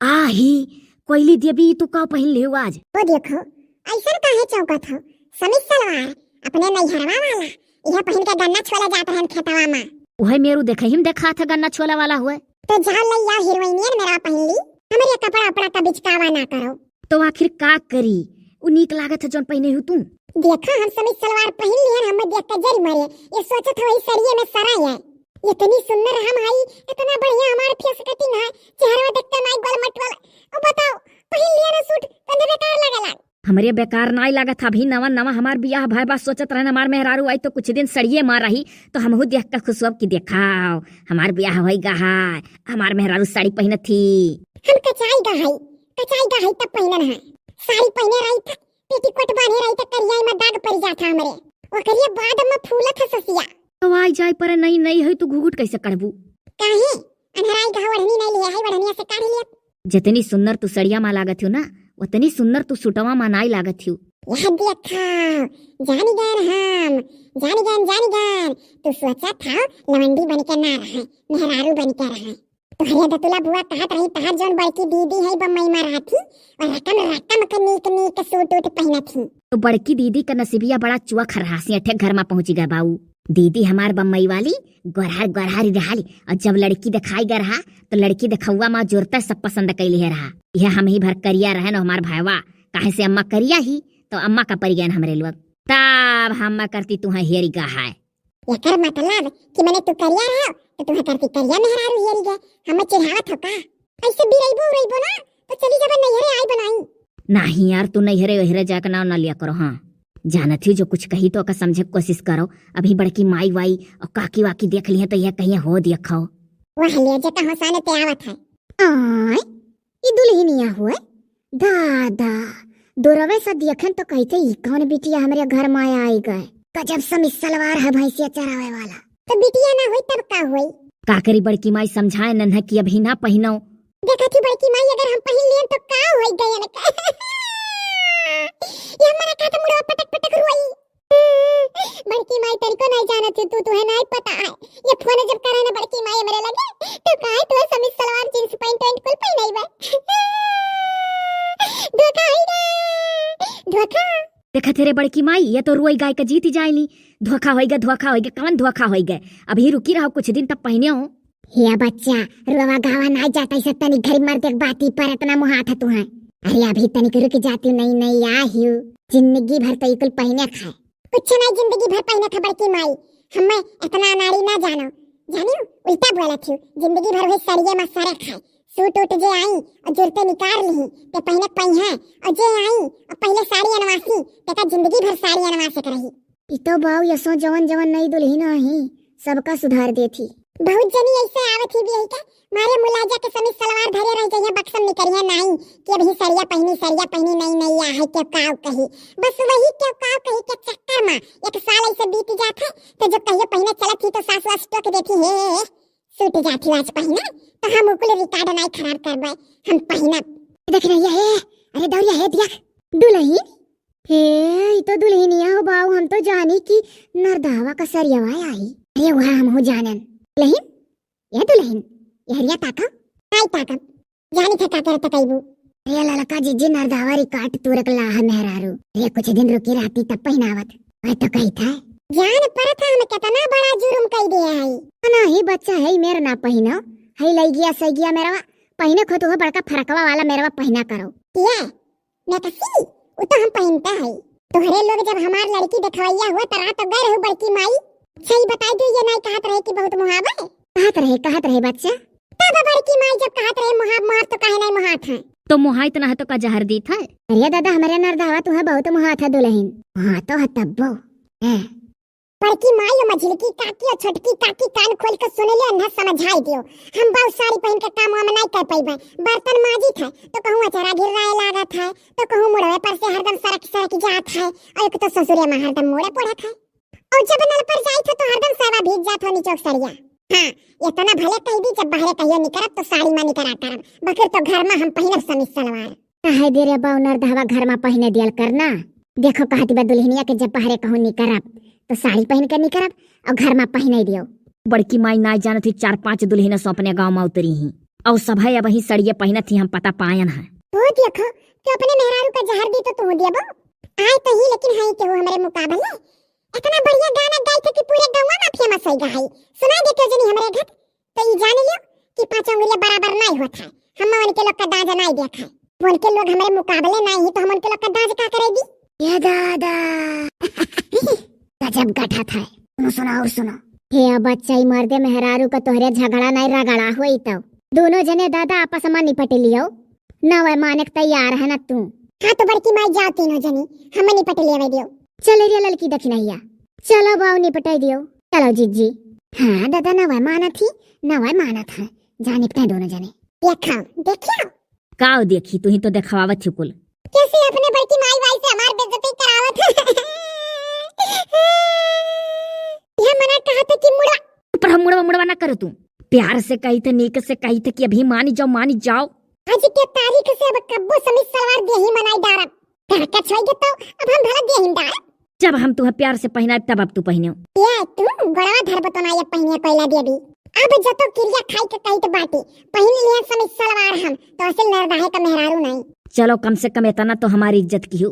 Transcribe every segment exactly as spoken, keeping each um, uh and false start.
आही, कोइली देवी, तू का पहिन लिहू आज? ओ देखो, अइसन काहे चौंकत हो? समीज सलवार, अपने नैहरवा वाला, इहे पहिन के गन्ना छोला जात रहन खेतवा मा। उहे मेरू देखहिम देखात है गन्ना छोला वाला हुए। तो जाओ लइ आओ हीरोइनियन मेरा पहिन ली, हमरे कपड़ा उपड़ा का बिचकावा ना करो। तो आखिर का करी, उ नीक लागत है जौन पहिने हू तू। देखो हम समीज सलवार पहिन लिहन, हमें देख के जरी मरे, ये सोचत हो ई सड़िए में सरा है। इतनी सुंदर हम हई, इतना बढ़िया हमार face cutting है, चेहरा देख के नाई गोल मटोल। अब बताओ, पहिन लिया ना सूट, कंधे बेकार लगला। हमरे बेकार नाई लागत, अभी नवा नवा हमार बियाह भय बा, सोचत रहन हमार मेहरारू आई तो कुछ दिन सड़िए मा रही, तो हमहू देख के खुश होब कि देखाओ, हमार बियाह होई गा है, हमार मेहरारू साड़ी पहिनत थी। हम कचाई गा हई, कचाई गा हई तब पहिनन है। साड़ी पहिने रही था, पेटीकोट बांधे रही था, करिया में दाग पड़ जात है हमरे। ओकरिया बाद में फूलत है ससिया। तो आई जाए पर नहीं, नहीं है तो घुघुट कैसे करबू? काहे? अन्हराई गा है, ओढ़नी नहीं लिहे है, ओढ़निया से काढ़ लिया। जितनी सुंदर तू सड़िया मा लागत हो ना, उतनी सुंदर तू सुटवा मा नाई लागत हो। यह देखा, जानी गन हम, जानी गन, जानी गन। तू सोचा था लवंडी बन के ना रहे, मेहरारू बन के रहे। तोहरे दतुला बुआ कहत रही, तहार जौन बड़की दीदी है बम्बई मा रहत ही, और रकम रकम के नीक नीक सूट उट पहिनत ही। तो बड़की दीदी का नसीबिया बड़ा चुआ खरहासी, अठे घर मा पहुंची गए बाऊ। दीदी हमार बम्बई वाली गोरहर गोरहर रहली, और जब लड़की देखाई गए रहा, तो लड़की देखौआ मा जोरते सब पसंद कैली है रहा। यह हम ही भर करिया रहन, हमार भाईवा, काहे से अम्मा करिया ही, तो अम्मा का परि गयन हमरे लोग। तब हम करती तुहें हेरी गा है। एकर मतलब कि मने तू करिया रहो, तो तुहें करती करिया मेहरारू हेरी गए। हमें चिढ़ावत हो का? ऐसे बिरइबो उरइबो ना, तो चली जाबे नैहरे आई बनाई। नहीं यार, तू नैहरे ओहरे जाके नाव ना लिया करो। हाँ, जानत ही जो कुछ कही तो ओका समझे के कोशिश करो। अभी बड़की माई वाई और काकी वाकी देख लिहे तो यह कहिए हो देखो। वह ले जे कहो साने ते आवत है। आय, ई दुल्हनिया हुए? दादा, दुरवे से देखन तो कहते, "ई कौन बिटिया हमरे घर मा आई गए? गजब समीज सलवार है भैंसिया चरावे वाला।" तो बिटिया ना होई तब का होई? का करी बड़की माई, समझाए नन्हा कि अभी ना पहिनो। देखा थी बड़की माई, अगर हम पहिन लियन तो का होई गयन का? ये हमारा का तो मुड़वा पटक पटक रोई। बड़की माई तनिको नहीं जानत है तू, तुहे नहीं पता है। ये फोन जब करे ना बड़की माई मेरे लगे, तो काहे तू समीज सलवार जींस पैंट वैंट कुल पहिनाई बा। धोखा होई गे, धोखा। देखा थे रे बड़की माई, ये तो रोई गाय का जीत ही जाए ली। धोखा होई गे, धोखा होई गे, कौन धोखा होई गे? अभी रुकी रहो, कुछ दिन तब पहिने हो। हे बच्चा, रोवा गावा ना जाता है, तनी घरी मर्द एक बाती पर इतना मुहात है तुहे। अरे अभी तनिक रुक जाती, नई नई आ हियो, जिंदगी भर तो इकुल पहिने खाए। कुछ नहीं, जिंदगी भर पहिने खा बड़की माई, हमें इतना नारी ना जानो, जानियो उल्टा बोलत हियो, जिंदगी भर वही सड़िए मा सरे खाए, सूट उट जे आई और जुरते निकाल लिही, ते पहिने पइहे, और जे आई और पहले साड़ी अनवासी, ते का जिंदगी भर साड़ी अनवासे के रही। ई तो बाऊ यसो जवन जवन नई दुल्हिन आही, सबका सुधार देथी। बहुत जनी ऐसे आवत ही भी है का, मारे मुलाजा के समीज सलवार धरे रह जइहे, बक्सम निकरिहे नाई कि अभी सरिया पहिनी, सरिया पहिनी नई नई आ है, क्यों काव कही। बस वही क्यों काव कही के चक्कर मा एक साल ऐसे बीत जात है, तो जब कहियो पहिने चलत ही तो सास वास टोक देती, "हे, हे, हे, सूट जात ही आज पहिने, तो हम उकुल रिकॉर्ड नाई खराब करबे, हम पहिनब।" देख रही है, अरे दौरिया है दिया दुल्हन। हे, ई तो दुल्हनिया हो बाऊ, हम तो जानी कि नरदहवा का सरियवा आई। अरे वह हम हो जानन। दुल्हन, ये दुल्हन, ये हरिया ताका। आई ताका, जानी थे का करत कइबू। अरे ललका जीजी नरदहवा रिकाट तुरक लाह मेहरारू। अरे कुछ दिन रुकी रहती तब पहिनावत। वह तो कही था। जान परत है हम कितना बड़ा जुर्म कई दे है। ना ही बच्चा है मेरा ना पहिनो। है लई गया सही गया मेरा। पहिने खो तो बड़का फरकवा वाला मेरा पहिना करो। किया? मैं कसी, उ तो हम पहिनता है। तोहरे लोग जब हमार लड़की देखवैया हुआ त रात गए रहू बड़की माई। सही बताई दो, ये नाई कहत रहे कि बहुत मुहाब है। कहत रहे, कहत रहे बच्चा। तब बड़की माई जब कहत रहे मुहाब, मुहाब तो काहे नाई मुहात है? तो मुहाइत ना है तो का जहर दीत है? अरे दादा, हमरे नरदहवा तुहे बहुत मुहात है दुल्हन। हाँ तो है तब्बो। हैं। बड़की माई और मझिलकी काकी और छोटकी काकी कान खोल के सुन लियो, ना समझाई दियो। हम बाऊ साड़ी पहिन के काम वाम नाई कर पइबे। बर्तन माजित है तो कहूँ अचरा गिर्राए लागत है, तो कहूँ मुड़वे पर से हरदम सरक सरक जात है, और एक तो ससुरे मा हरदम मुड़े पड़त है। और जब नल पर जाइत है तो हरदम सवा भीग जात हो निचोक सरिया। हाँ, इतना भले कह दी, जब बाहरे कहियो निकरब तो साड़ी मा निकरा करब, बकिर तो घर मा हम पहिनब समीज सलवार। काहे दे रे बाऊ नरदहवा घर मा पहिने दियल करना। देखो कहती बा दुल्हनिया के जब बाहरे कहूँ निकरब तो साड़ी पहिन के निकरब और घर मा पहिने दियो। बड़की माई नाई जानत ही चार पांच दुल्हन सो अपने गाँव मा उतरी ही। अउ सभे अबहीं सड़िये पहिनत ही, हम पता पायन है। हो देखो, तो अपने मेहरारू का जहर दी तो तू दियबो। आए तो ही, लेकिन है केहू हमरे मुकाबले। इतना बढ़िया गाना गाई थे कि पूरे गौवा में famous होइ गा है। सुना देते जनी हमरे घर, तो ई जान लियो कि पाँच अंगुरिया बराबर नाई होत है। हम उनके लोग का दांजा नाई देखा है। उनके लोग हमरे मुकाबले नाई ही, तो हम उनके लोग का दांजा का करेगी? ये दादा। गजब गठत है। सुनो, सुनो और सुनो। हे अब बच्चा, ई मर्दे मेहरारू का तोहरे झगड़ा नाई रगड़ा होई तो दोनों जने दादा आपस में निपट लियो। नवै माने के तैयार है ना तू? हाँ तो बड़की माई जाओ तीनों जनी, हम निपट लेवे दियो। चल रे ललकी दखिनहिया, चलो बाऊ निपटाई दियो। चलो जीजी। हाँ दादा, नवै मानत ही, नवै मानत है। जा निपटाई दोनों जने। देखो, देखियो। काव देखी, तू ही तो देखवावत ही कुल। कैसे अपने बड़की माई बाई से हमार बेइज्जती करावत है। यह मना कहा था कि मुड़वा। पर हम मुड़वा मुड़वा ना करो तू। प्यार से कही थे, नीक से कही थे कि अभी मानी जाओ, मानी जाओ। आज के तारीख से अब कब्बो समीज सलवार देही मनाई डारब। ताकत होई गे तो अब हम भला देही डारब। जब हम तुहे प्यार से पहिनाए तब अब तू पहिनो। ये तू गोड़वा धरब तो ना ये पहिनिया कोयला देवी। अब जतो किरिया खाई के कहित बाटी, पहिन लिया समीज सलवार हम, तो असल नरदाहे का मेहरारू नहीं। चलो कम से कम इतना तो हमारी इज्जत किहू।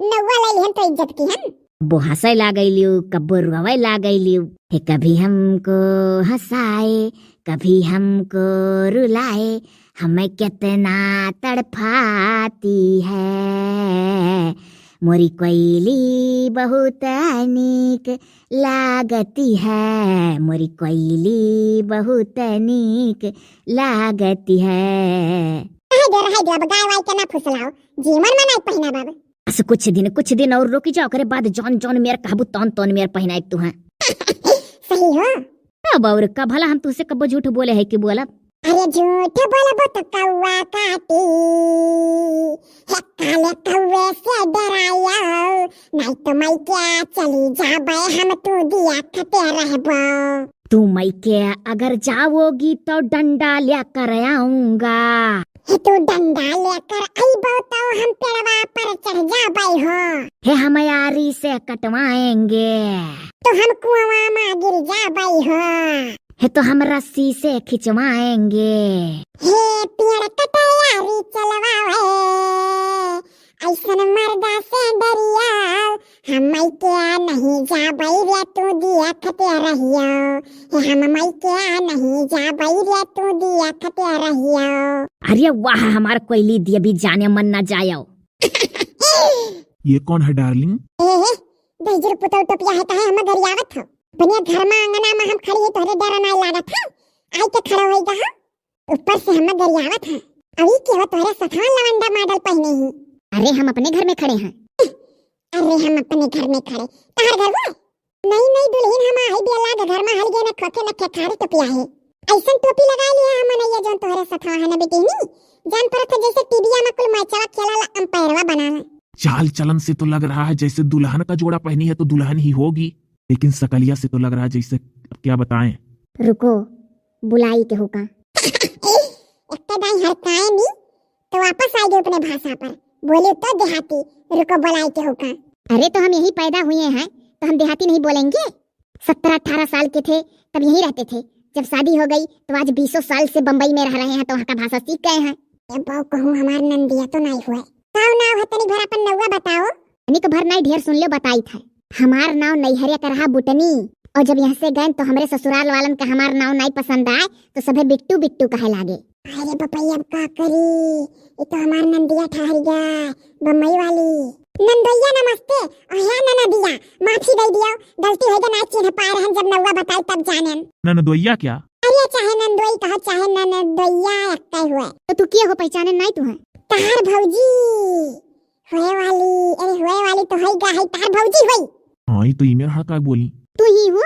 नौवा ले लिहन तो इज्जत किहन। कब्बो हंसै लागैलिउ, कब्बो रोवै लागैलिउ। हे कभी हमको हंसाए, कभी हमको रुलाए, हमें कितना तड़पाती है। मोरी कोयली बहुत नीक लागती है, मोरी कोयली बहुत नीक लागती है। रहे दो, रहे दो, अब गाय वाय के ना फुसलाओ, जीवन में नहीं पहिना बाबा। बस कुछ दिन, कुछ दिन और रुकी जाओ, ओकरे बाद जौन जौन मेर कहबू तौन तौन मेर पहिनाइब तुहें। सही हो। अब और का भला हम तुहसे कब्बो झूठ बोले है कि बोलब? अरे झूठ बोलबो तो कौआ काटी, हे काले कौए से डरायो, नहीं तो मइके चली जाबे हम, तू दिया खते रहबो। तू मइके अगर जाओगी तो डंडा लेकर आऊंगा। हे तू डंडा लेकर अइबो तो हम पेड़वा पर चढ़ जाबै हो। हे हम यारी से कटवाएंगे। तो हम कुआं में गिर जाबै हो। हे तो हम रस्सी से खिंचवाएंगे। हे पेड़ कटे यारी चलवावे, ऐसन मर्दा से डरिया, हम मइके नहीं जाबै रे तू दिया खते रहियो। हे हम मइके नहीं जाबै रे तू दिया खते रहियो। अरे वाह, हमार कोयली देवी जाने मन ना जायो। ये कौन है darling? ए, हे, दहिजर पुतौ टोपिया है, काहे हम गरियावत हो? बनिया घर में आंगना में हम खड़ी है, तोहरे डर नाई लागत है? आई के खड़ा होई गा, ऊपर से हम गरियावत है। अभी के हो तोहरे सथवा लवंडा model पहिने ही? अरे हम अपने घर में खड़े हैं। अरे हम अपने घर में खड़े, तहार घर हुआ? नई नई दुल्हन हम आई बिया लाग घर में हल गए न खोखे न खेखारी टोपिया है। ऐसन टोपी लगा लिया हम मनैया जौन तोहरे सथवा है न बेटी नी। जान परत है जैसे टीवीया में कुल मैचवा खेला ला umpire वा बनावे। चाल चलन से तो लग रहा है जैसे दुल्हन का जोड़ा पहनी है तो दुल्हन ही होगी, लेकिन सकलिया से तो लग रहा है जैसे, अब क्या बताएं। रुको, बुलाई के हुका। एक तो दाई हरकाए नी, तो वापस आएगी अपने भाषा पर। बोली तो देहाती, रुको बुलाई के हुका। अरे तो हम यही पैदा हुए हैं, तो हम देहाती नहीं बोलेंगे? सत्रह अठारह साल के थे तब यहीं रहते थे, जब शादी हो गई तो आज बीसों साल से बम्बई में रह रहे हैं तो वहाँ का भाषा सीख गए हैं। ए बहू कहूँ हमार नंदिया तो नहीं हुए। का नाव है तनी भर अपन नौवा बताओ। तनिक भर नहीं ढेर सुन लो बताई था। हमार नाव नैहरिया का रहा बुटनी, और जब यहाँ से गए तो हमरे ससुराल वालन का हमार नाव नहीं पसंद आए तो सभे बिट्टू बिट्टू कहे लागे। अरे बपैया अब का करी, ये तो हमार नंदिया ठहर गया बम्बई वाली। नंदोइया नमस्ते, और हाँ ननदिया, माफी दे दियो, गलती हो गई, ना चिन्ह पाए रहन, जब नौवा बताई तब जानेन। ननदोइया क्या? अरे चाहे नंदोई कहो चाहे ननदोइया, एक हुए। तो तू किया हो, पहचाने नहीं तू है? तहार भौजी होए वाली, अरे होए वाली तो है गा है, तहार भौजी होई। हाँ, ये तो इमेर हड़का बोली। तू ही हो?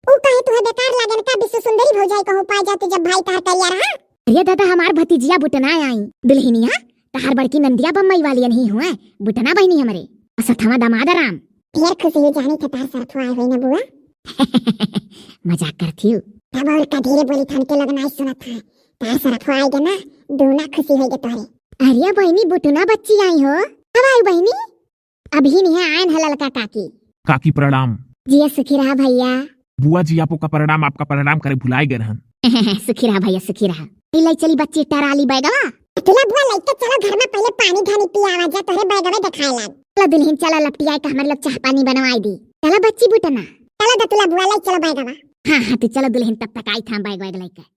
ऊ कहे तुहे बेकार लागेन का, विश्व सुंदरी भौजाई कहूँ पाए जाते जब भाई तहार करिया रहा। अरे दादा, हमार भतीजिया बुटना आई, दुल्हनिया, तहार बड़की नंदिया बम्बई वाली नहीं हुए, बुटना बहिनी हमरे, और सथवा दामाद राम। ढेर खुशी हुई जानी थे तहार सरफो आए हुए ना बुआ। मजाक करती हूँ। तब और का धीरे बोली थन के लोग नहीं सुनत है, तहार सरफो आए गे ना, दूना खुशी होई गे तोहरे। अरे बहिनी, बुटना बच्ची आई हो, कब आई बहिनी? अभी नहीं आयन है ललका काकी। काकी प्रणाम। जिया सुखी रहा भैया। बुआ जी आपो का प्रणाम, आपका प्रणाम करे भुलाए गए रहन। सुखी रहा भैया, सुखी रहा। ई लै चली बच्ची टराली बैगवा। दतुला बुआ लइके चलो घर में पहिले पानी धानी पियावा जा, तोहरे बैगवे देखाए लाग। चलो दुल्हिन चलो लपटियाए के हमरे लोग चाह पानी बनवाई दी। चलो बच्ची बुटना। चलो दतुला बुआ लै चलो बैगवा। हाँ हाँ तू चलो दुल्हिन, तब तक आई था बैग वैग लइके।